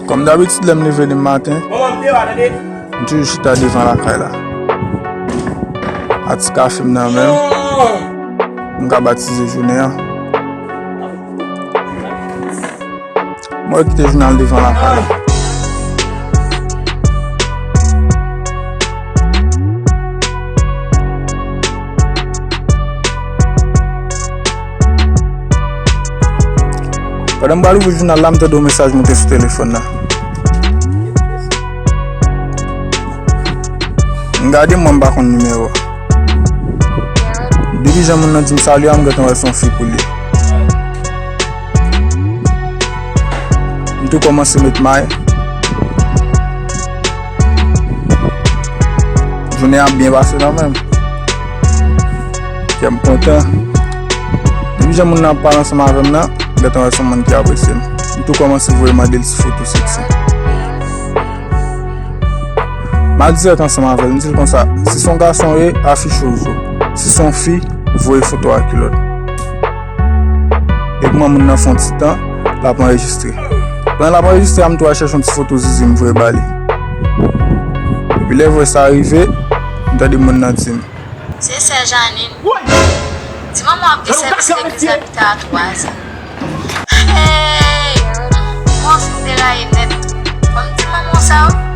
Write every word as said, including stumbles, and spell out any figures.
Kòm dabitid, lè m leve demen maten, m toujou chita devan lakay la. A ti kafe m nan men m, m ka batize jounen an. Mwen kite jounal devan lakay la. Pandan m pral ouvri jounal la, m tande yon mesaj monte sou telefòn nan. M gade, mwen m pa konn nimewo a. Depi jan moun nan di m salye a, m gentan wè se yon fi pou li. M tou kòmanse met may. Jounen an ap byen pase nan men m. Kè m kontan. Depi jan moun nan ap pale ansanm avè m nan, m gentan wè se yon moun ki apresye m. M tou kòmanse voye mande l ti foto seksi. M al dirèk ansanm avè l, m di l konsa, si se yon gason w ye, afiche w zo. Si se yon fi, voye foto a kilòt. Epi mwen, moun nan fè yon ti tan, l ap anrejistre. Pandan l ap anrejistre a, m tou al chèche yon ti foto zizi m voye ba li. Epi lè vwè sa rive, m tande moun nan di m. Se sè Janine. Di manman w ap gen sèvis legliz la pita a twa zan. Hey! Mwen fin deraye nèt. Fò m di manman w sa wi.